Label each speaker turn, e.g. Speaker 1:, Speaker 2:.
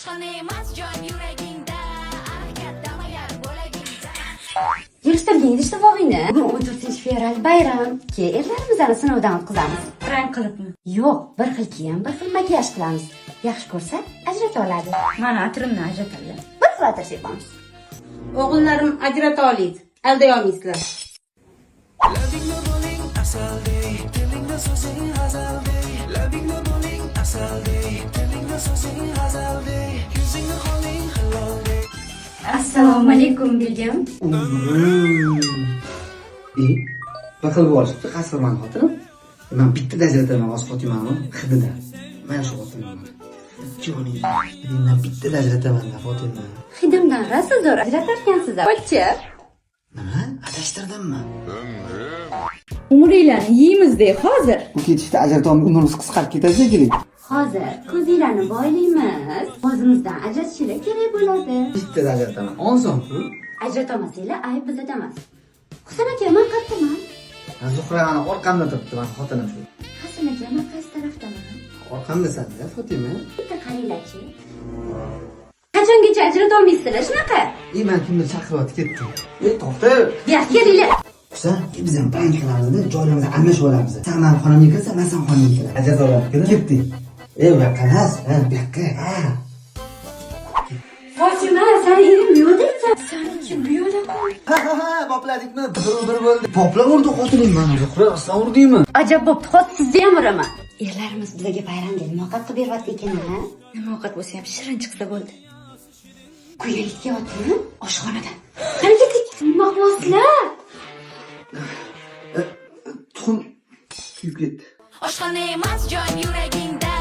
Speaker 1: Oshxona emas joy yuragingda. Ah, katta magar bo'lagingda.
Speaker 2: Yig'ishtirgin idish tovog'ingni. Bugun 14 fevral bayram. Ke, erlarimizni sinovdan o'tkazamiz.
Speaker 3: Prank qilibmi?
Speaker 2: Yo'q, bir xil kiyim, bir xil makiyaj qilamiz. Yaxshi ko'rsa, ajrata oladi.
Speaker 3: Mani atirimni ajratadi.
Speaker 2: Bir xil atir sepamiz.
Speaker 4: O'g'illarim ajrata oladi. Alday olmaysizlar.
Speaker 5: Labingda bo'ling asaldek, tilingda so'zing g'azaldek. Labingda bo'ling asaldek, tilingda so'zing g'azaldek. Yuzingni holing hiloldek.
Speaker 2: Assalomu alaykum, Begim.
Speaker 6: E, bir xil bo'lishibdi, qaysi mani xotinim? Man bittada ajrataman hozir Fotimani hididan. Mana shu xotinim mani. Joning, hidingdan bittada ajrataman Fotima.
Speaker 2: Hidimdan rosa zo'r ajratarkansiz. Pochcha.
Speaker 6: Nima? Adashtirdimmi?
Speaker 3: Umringlarni yeymiz-de hozir.
Speaker 6: U ketishda ajratolmay umrimiz qisqarib ketadi shekilli.
Speaker 2: Hozir ko'zinglarni boylaymiz. O'zimizdan ajratishinglar kerak bo'ladi.
Speaker 6: Bittada ajrataman. Oson-ku.
Speaker 2: Ajratolmasanglar, ayb bizda emas. Husan aka, man qayerdaman?
Speaker 6: Zuhra mana orqamda turibdi, mani xotinim shu.
Speaker 2: Hasan aka, man qaysi tarafdaman?
Speaker 6: Orqamdasan-da, Fotima.
Speaker 2: Bitta qaranglarchi. Qachongacha ajratolmaysizlar shunaqa?
Speaker 6: E, man kimdir chaqiryapti, ketdim. E, to'xta.
Speaker 2: Bu yoqqa kelinglar.
Speaker 6: Husan, biz ham prank qilamiz-da, joylarimizni almashib olamiz. Sen mani xonamga kirasan, man sen xonamga kiraman. Ajrata olamiz. Ketdik. E, bu yoqqa emas, ha, bu yoqqa. Ha.
Speaker 2: Fotima, sani ering bu yoqda ekan. Saniki bu yoqda.
Speaker 6: Ha ha ha, bopladikmi? Bir bir bo'ldi. Boplab urdi xotining mani. Zuhra, sen urdingmi?
Speaker 2: Ajab bo'pti, hozir sizni ham uraman. Erlarimiz bizga bayramga nima ovqat qilib beryapti ekan, a?
Speaker 3: Nima ovqat bo'lsa ham shirin chiqsa bo'ldi.
Speaker 2: Kuyalik kelyaptimi? Oshxonadan. Qani ketdik. Nima qilyapsizlar?
Speaker 6: Tuxum kuyib ketdi.
Speaker 1: Oshxona emas joy yuragingda.